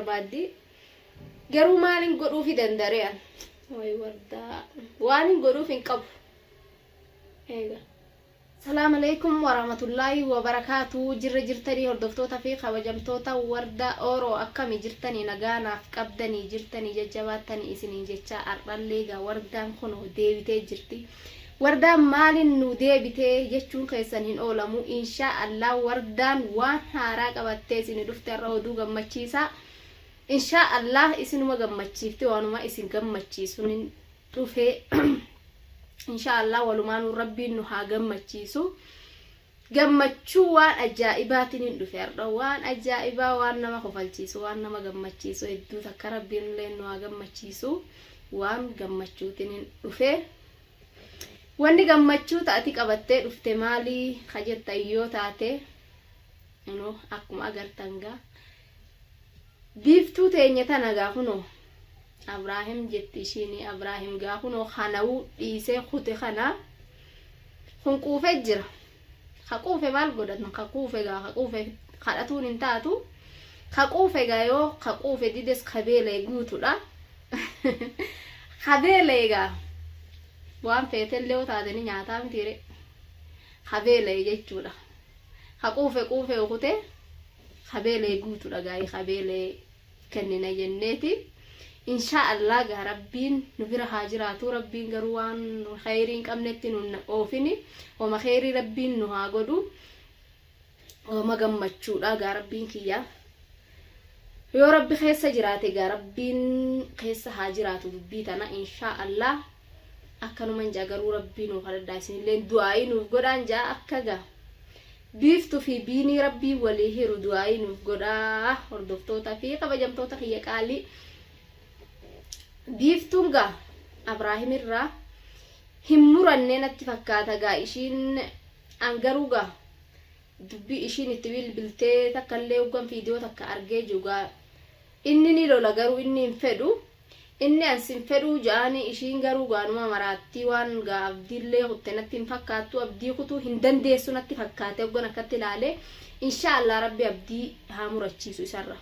barbaaddi. Garuu maalin godhuufi dandaree an? Way wardaa waanin godhuuf hin qabu. Eega. Salaam alaikum warahmatullaahi wabarakaatu. Jirra jirtanii hordoftoota fi kabajamtoota Warda Oro, akkami jirtanii? Nagaa naaf qabdanii jirtanii? Jajjabaattanii isiniin jechaa, har'allee egaa Wardaan kunoo deebitee jirti. Wardaan maaliin nu deebitee jechuun keessan hin oolamu. Inshaa Allah Wardaan waan haaraa qabattee isin dhufte har'a, oduu gammachiisaa. Inshaa Allah isinuma gammachiifti, waanuma isin gammachiisuun dhufee. Inshaa Allah walumaanuu Rabbiin nu haa gammachiisu. Gammachuu waan ajaa'ibaatiin hin dhufe har'a, waan ajaa'ibaa, waan nama kofalchiisu, waan nama gammachiisu hedduu takka. Rabbiin illee nu haa gammachiisu. Waan gammachuutiin hin dhufe. Wanni gammachuu ta'ati qabattee dhufte maalii ka jettan yoo taate, kunoo akkuma agartan gaa Biiftuu teenya tana gaa kunoo Abraahim jetti ishiin. Abraahim gaa kunoo kanawuu dhiisee kute. Kana kun quufee jira. Ka quufe maal godhatan? Ka quufe gaa, ka quufe kadhatuun hin taatu. Ka quufe gaa, yoo ka quufe dides ka beela'e guutudha. Ka beela'e gaa waan feetellee yoo taate ni nyaataa mitiire? Ka beela'e jechuudha. Ka quufe quufe kute, ka beela'e guutudha. Gaa'ii ka beela'e kennina jenneeti. Inshaa Allah gaa Rabbiin nu bira haa jiraatu. Rabbiin garuu waan kheyrii hin qabnetti nu oofini. Homa kheyrii Rabbiin nu haa godhu. Homa gammachuudha gaa Rabbiin kiyya. Yoo Rabbi keessa jiraate gaa Rabbiin keessa haa jiraatu dubbii tana, inshaa Allah. Akkanuman jaa, garuu Rabbii nuu kadhadhaa, isinillee du'aa'ii nuuf godhaan jaa. Akka gaa Biiftuu fi Biinii Rabbiin walii hiru du'aa'ii nuuf godhaa, hordoftoota fi kabajamtoota kiyya qaalii. Biiftuun gaa Abraahim irraa hin muranne natti fakkaata gaa ishiin. An garuu gaa dubbii ishiin itti bilbiltee takka illee hoggan viidiyoo takka argee jiru gaa, inni ni lola, garuu inni hin fedhu. Inni an sin fedhuu ja'aani. Ishiin garuu gaanuma maraattii, waan gaa abdiillee kutte natti hin fakkaattu. Abdii kutuu hin dandeessu natti fakkaate hoggan akkatti ilaale. Inshaa Allah Rabbi abdii haa murachiisu isarra.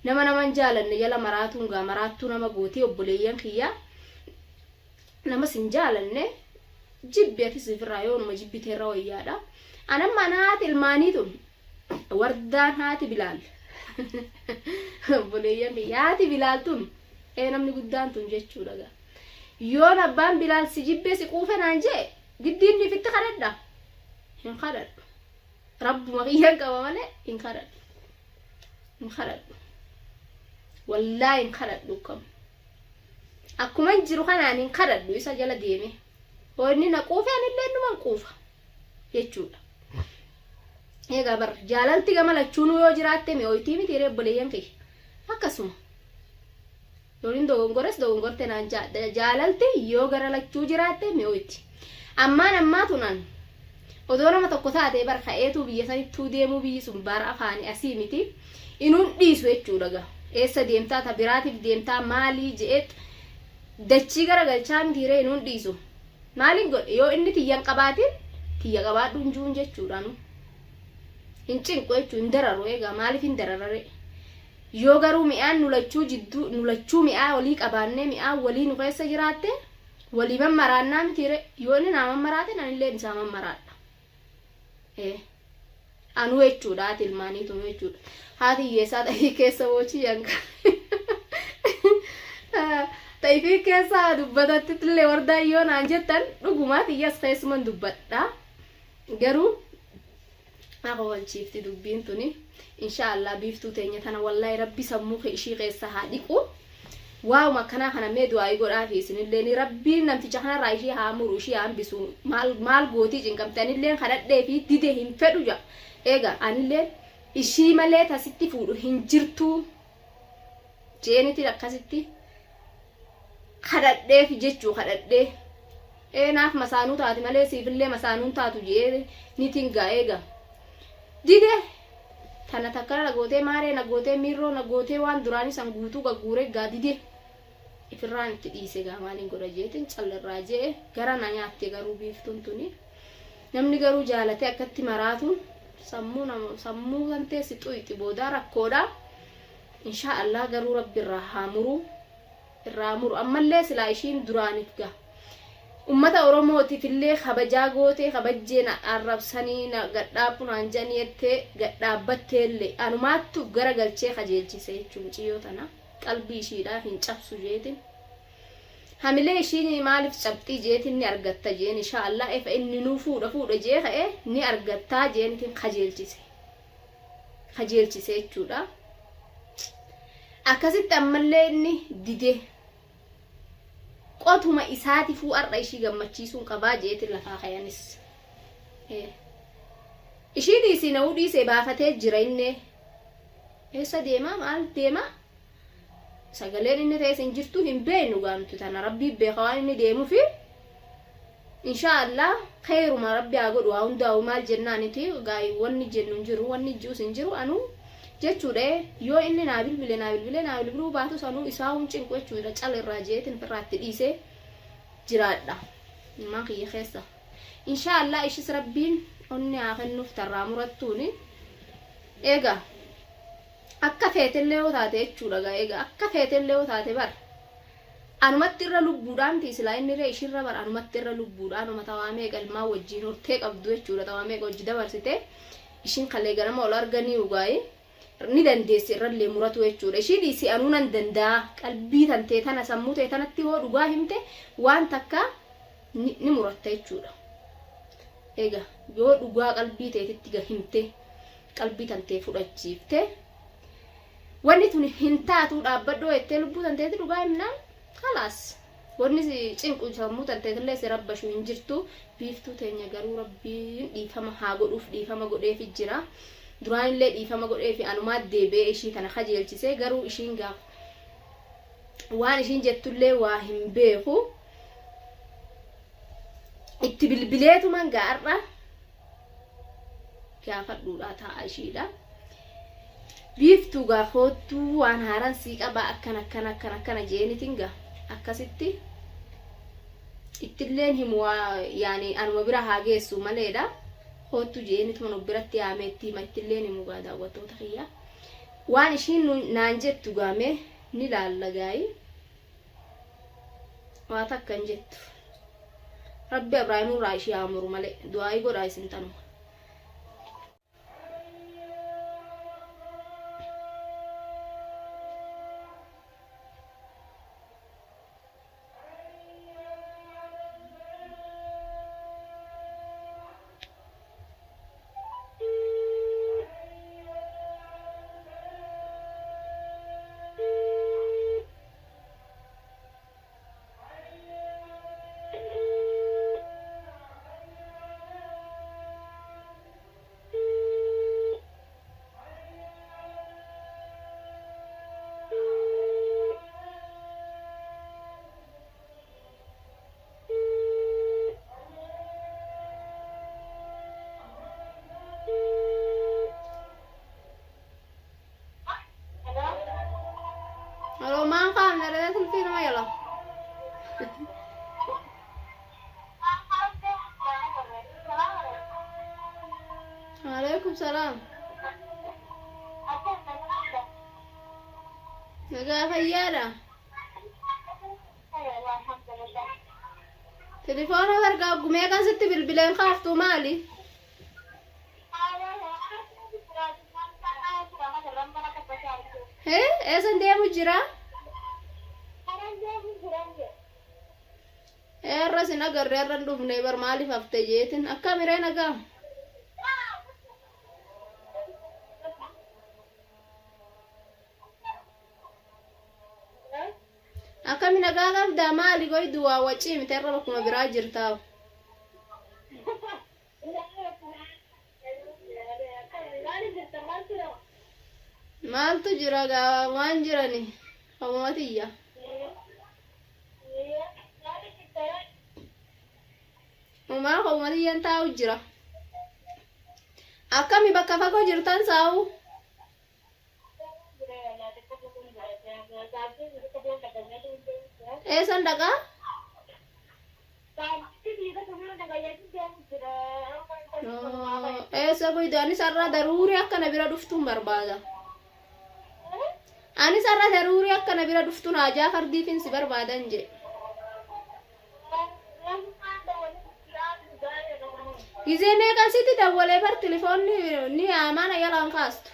Nama naman jaalanne jala maraatuun gaa maraattuu nama gootii, obboleeyyan kiyya. Nama sin jaalanne jibbi, atis ifirraa yoonuma jibbite irra wayyaadha. Anamma ana haati ilmaanii tun, Wardaan haati Bilaal, obboleeyyan kiyya, haati Bilaal tun ee namni guddaan tun jechuudha gaa. Yoon abbaan Bilaal si jibbee si quufe naan jee, giddiin ifitti kadhadha? Hin kadhadhu. Rabbuma kiyyan qaba malee hin kadhadhu. Hin kadhadhu. Wallaahi hin kadhadhu kam. Akkuman jiru kanaan hin kadhadhu isa jala deeme. Hoo inni na quufe, anillee innuman quufa jechuudha. Egaa bar jaalalti gama lachuunuu yoo jiraatte mi'ooytii miti ree, obboleeyyan kiyya? Akkasuma. Yoon dogongores dogongorte naan jaalalti yoo gara lachuu jiraatte mi'ooyti. Ammaan ammaa tunan odoo nama tokko taate bar ka'eetuu biyya sanittuu deemuu, biyyi sun bara afaanii asii miti. Inuun dhiisu jechuudha gaa. Eessa deemtaa, ta biraatiif deemtaa maalii je'eet dachii gara galchaa miti ree? Inuun dhiisu. Maaliin godhe? Yoo inni tiyyan qabaatin tiyya qabaadhu hin juun jechuudha nu. Hin cinqu jechuu, hin dararu. Egaa maaliif hin dararare? Yoo garuu mi'aan nu lachuu jidduu, nu lachuu mi'aa walii qabaannee, mi'aan walii nu keessa jiraatte, walii mammaraannaa miti ree? Yoo inni naa mammaraate, anillee isaa mammaraadha. Ee. Anuu jechuudha, haati ilmaanii tunu jechuudha. Haati hiyyeessaa ta'ii keessa boochii yanka. Ta'ifii keessa dubbatatti illee wardaa yoo naan jettan, dhugumaa tiyyas keessuman dubbadha. Garuu na kofalchiifti dubbiin tuni. Insha Allah Biiftuu teenya tana wallaahi Rabbi sammuu kee ishii keessa haa dhiqu. Waa'uma akkanaa kana mee du'aa'ii godhaafi isinillee ni Rabbiin namticha kanarraa ishii haa muru, ishii haa hambisu. Maal maal gootii cinqamte? Anilleen kadhadhee fi dide, hin fedhu ja'a. Eega anilleen ishii malee tasitti fuudhu hin jirtuu jeenitiin akkasitti kadhadheef jechuu kadhadhee. Ee, naaf masaanuu taati malee siifillee masaanuun taatu jee nitiin gaa. Eega dide tana takkana na gootee, maaree na gootee, miirroo na gootee, waan duraanii san guutuu gagguuree gaa dide ifirraan itti dhiise. Gaa maaliin godha jeetiin callirraa jee gara na nyaatte. Garuu Biiftuun tuni namni garuu jaalatee akkatti maraatuun sammuu nama sammuu kan teessi xuyxi boodaa rakkoodha. Inshaa Allah garuu rabbi irraa haa muru irraa muru ammallee silaa ishiin duraanif ga ummata oromootiif illee kabajaa gootee kabajjee na arrabsanii na gadhaabbu naan jedhanii jettee gadhaabbatteellee anumaattu gara galchee kajeelchise jechuun muciyyoo tana qalbii ishiidhaa hin cabsu jeetin hamilee ishiin maaliif cabxii jeetin ni argatta jeen inshaa Allah efa inni nuu fuudha fuudha jee ka'e ni argattaa jeenitin kajeelchise. kajeelchise jechuudha. Akkasitti ammallee inni didee qotuma isaatifuu har'a ishii gammachiisuun qabaa jeetiin lafaa kayanis. Ishii dhiisii na'uu dhiisee baafatee jira innee. Eessa deemaa maal deemaa? Sagaleen inni ta'es hin jirtu hin beeknu gaamtu tana rabbii beeka waan inni deemufi. Inshaa Allah kheyruma rabbi haa godhu haa hundaa'u maal jennaaniti gaayi wanni jennu hin jiru wanni ji'us hin jiru anuu jechuudha yoo inni naa bilbile naa bilbile naa bilbiluu baatus anuu isaa hun cinqu jechuudha cal irraa jeetin ofirraa itti dhiisee jiraadha ilmaan kiyya keessa inshaa Allah ishis rabbiin onni haa kennuuf tarraa murattuuni egaa akka feetellee yoo taate jechuudha gaa egaa akka feetellee yoo taate bar Anumatti irra lubbuudhaa miti silaa inni ree ishirra bar anumatti irra lubbuudha anuma tawaa meeqa ilmaan wajjiin hortee qabdu jechuudha tawaa meeqa wajji dabarsite ishiin kalee ganama ol arganii ugaayi ni dandeessi irrallee muratu jechuudha ishii dhiisi anuu nan danda'a qalbii tantee tana sammuu tee tanatti hoo dhugaa himte waan takka ni muratta jechuudha eega yoo dhugaa qalbii teetitti ga himte qalbii tantee fudhachiifte Wanni tuni hin taatuu dhaabbadhoo jettee lubbuu tanteeti dhugaa himnaan kalaas wanni si cinqu sammuu tanteetillee si rabbashu hin jirtu biiftuu teenya garuu rabbiin dhiifama haa godhuuf dhiifama godheefi jira duraanillee dhiifama godheefi anumaa deebi'ee ishii tana kajeelchisee garuu ishiin gaaf waan ishiin jettullee waa hin beeku itti bilbileetuman gaarra gaafadhuudhaa taa'a ishiidha. Biiftuu gaa koottuu waan haaraan sii qabaa akkana akkana akkana akkana jeenitin gaa akkasitti ittilleen himu waa yaani anuma bira haa geessu maleedha. Koottuu jeenituma of biratti yaamee itti hima ittilleen himu gaa daawwattoota kiyya. Waan ishiin naan jettu gaamee ni laalla gaayi. Waa takka hin jettu. Rabbi Abraahimuu irraa ishii haa muru malee du'aa'ii godhaa isin tanuma. Hello, maan qaamne ree silkii nama yala. Alaikum salaam. Nagaa fayyaadha. Telefoona bargaa gumee kan sitti bilbileen kaaftuu maali? Hee eessan deemu jira? Har'a sin agarre har'a hin dhufne bar maaliif hafte jeetin akkam hiree nagaa? Akkami nagaa qabdaa maali goy duwaa wacii miti har'a bakkuma biraa jirtaa. Maaltu jira gaa waan jirani hawwama tiyya. Umaa hawwama tiyyan taa'u jira. Akkami bakka fagoo jirtan saa'u? Eessan dhaqaa? Eessa goydu anis har'a daruurii akka na bira dhuftuun barbaada. Anis har'a daruurii akka na bira dhuftuun haajaa fardiifin si barbaadan jee. Gizee meeqan sitti dawwalee bar tilifoonni ni yaamaa na jalaan kaastu.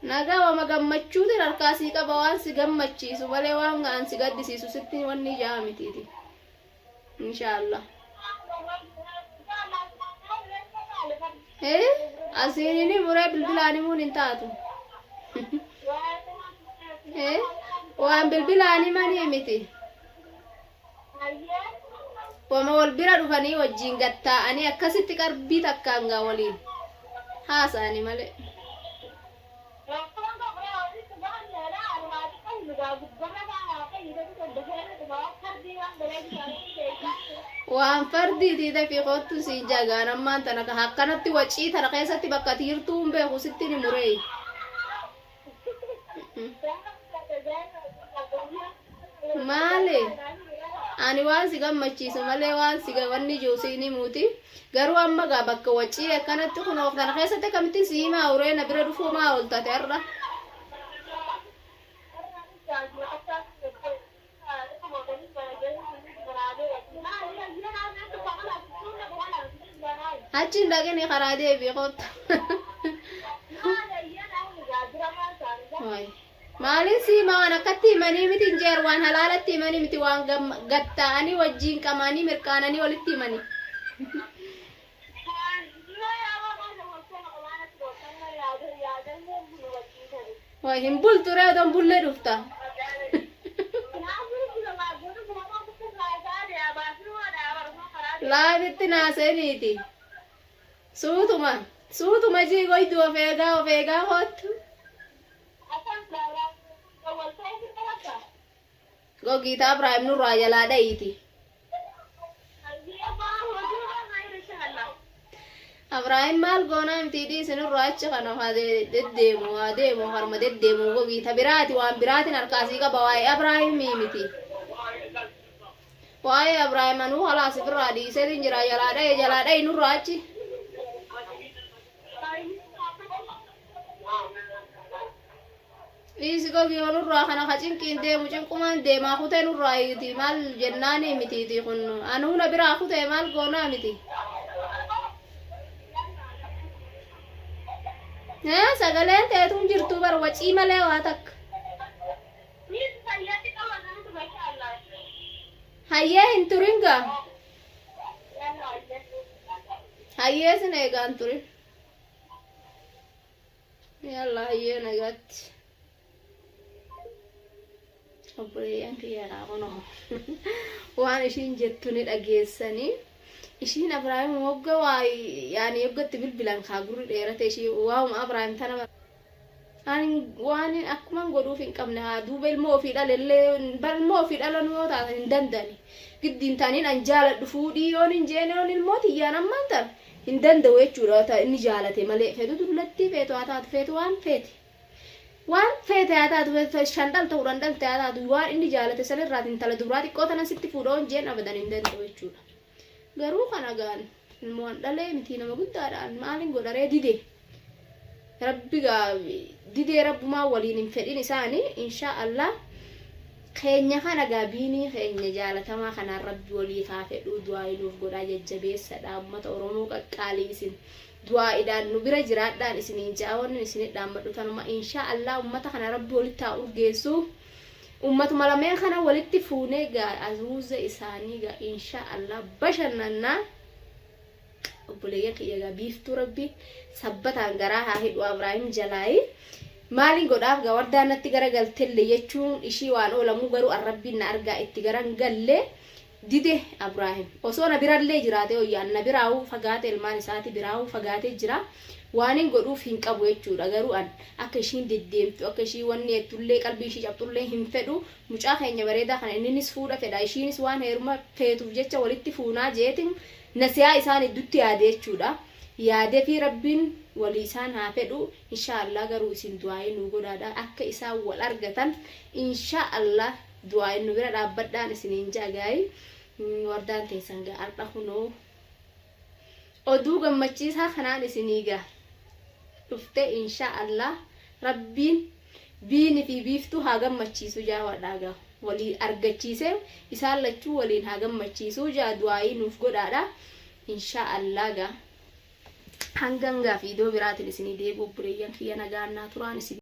Nagaa wama gammachuutiin harkaa sii qaba waan si gammachiisu malee waan an si gaddisiisu sitti wanni ijaa mitiiti. Inshaallah. Eh asiin inni muree bilbilaan himuun hin taatu. Eh waan bilbilaan himanii miti. Wama wal bira dhufanii wajjin gattaa'anii akkasitti qarbii takkaan gaa waliin haasa'anii malee. Waan fardiitii dafii koottu siin jagaan ammaan tana ka akkanatti wacii tana keessatti bakka ati jirtuu hin beeku sitti ni muree. Maali? Ani waan si gammachiisu malee waan si wanni jiru si ni muti. Garuu amma gaa bakka wacii akkanatti kunoo kana keessatti akkamittiin si himaa uree na bira dhufuu maa ol tate har'a. Achi hin dhaqini karaa deebii kottu. Maaliin si hima waan akkatti himanii miti hin jeer waan halaalatti himanii miti waan gatta'anii wajjiin qamaanii mirqaananii walitti himanii. Way hin bultu ree odoon bullee dhufta. Laafitti naa seeniiti. Suutuma suutuma jii goydu of eegaa of eegaa koottu. Gogiita Abraahim nurraa jalaa dha'iiti. Abraahim maal goonaa miti dhiisi nurraa achi kana haa deddeemu haa deemu harma deddeemu gogiita biraati waan biraatiin harkaa sii qaba waa'ee Abraahimii miti. Waa'ee Abraahim anuu halaas ofirraa dhiiseetiin jira jalaa dha'e jalaa dha'i nurraa achi. Dhiisi gogii nurraa kana ka cinqiin deemu cinqumaan deemaa kutee nurraa iti maal jennaanii mitiiti kun anuu na biraa kutee maal goonaa miti. Sagaleen teetuun jirtuu bar wacii malee waa takka. Hayyee hin turin gaa. Hayyee sin eegaa hin turin. Yalla hayyee nagaatti. Obboleeyyan kiyya kunoo waan ishiin jettu ni dhageessanii. Ishiin Abrahaam wagga waa yaani wagga itti bilbilan kaa gurri dheerate ishii waa'uma Abrahaam tana ani waan akkuman godhuuf hin qabne haa duuba ilmoo ofii dhalellee bar ilmoo ofii dhalanuu yoo taatan hin danda'ani. Giddiin taaniin an jaaladhu fuudhii yoon hin jeene yoon ilmoo tiyyaan ammaan tan hin danda'u jechuudha ta inni jaalate malee feetu dullattii feetu haa taatu feetu waan feete waan feete haa taatu feetu shan dhalte kudhan dhalte haa taatu waan inni jaalate sanirraati intala dubraa xiqqoo tanan sitti fuudha yoon jeen abadan hin danda'u jechuudha garuu kana gaan ilmoon dhalee miti nama guddaadhaan maalin godharee dide Rabbi gaa didee rabbumaa waliin hin fedhin isaani inshaa Allah keenya kana gaa biinii keenya jaalatamaa kanaan rabbi waliif haa fedhuu du'aayi nuuf godhaa jajjabeessadha ummata oromoo qaqqaalii isin du'aa'iidhaan nu bira jiraadhaan isiniin ja'a wanni isinit dhaammadhu tanuma inshaa Allah ummata kana rabbi walitti haa urgeessu ummatuma lameen kana walitti fuunee gaa azuuza isaanii gaa inshaa Allah bashannannaa Obboleeyyan kiyya egaa biiftuu rabbi sabbataan garaa haa hidhu Abraahim jalaayi. Maaliin godhaaf gaa wardaan natti gara galtelle jechuun ishii waan oolamuu garuu an rabbiin na argaa itti garan galle dide Abraahim. Osoo na birallee jiraate hoyya an na biraahuu fagaate ilmaan isaati biraahuu fagaatee jira. Waanin godhuuf hin qabu jechuudha garuu an akka ishiin deddeemtu akka ishii wanni jettullee qalbii ishii cabxullee hin fedhu mucaa keenya bareedaa kana inninis fuudha fedha ishiinis waan heeruma feetuuf jecha walitti fuunaa jeetin nasihaa isaan iddutti yaade jechuudha yaadefii rabbiin walii isaan haa fedhu inshaa Allah garuu isin du'aa'ii nuu godhaadha akka isaan wal argatan inshaa Allah du'aa'iin nu bira dhaabbadhaan isiniin ja'a gaayi wardaan teessan gaa ardha kunoo Oduu gammachiisaa kanaan isinii gaa dhufte. Insha Allah Rabbiin Biini fi Biiftuu haa gammachiisu jaawadhaa gaa. Walii argachiisee isaan lachuu waliin haa gammachiisuu jaa, du'aayii nuuf godhaadha. Insha Allah gaa. Hangan gaa viidiyoo biraatiin isinii deebi'u, obboleeyyan kiyya, nagaan naa turaan isin.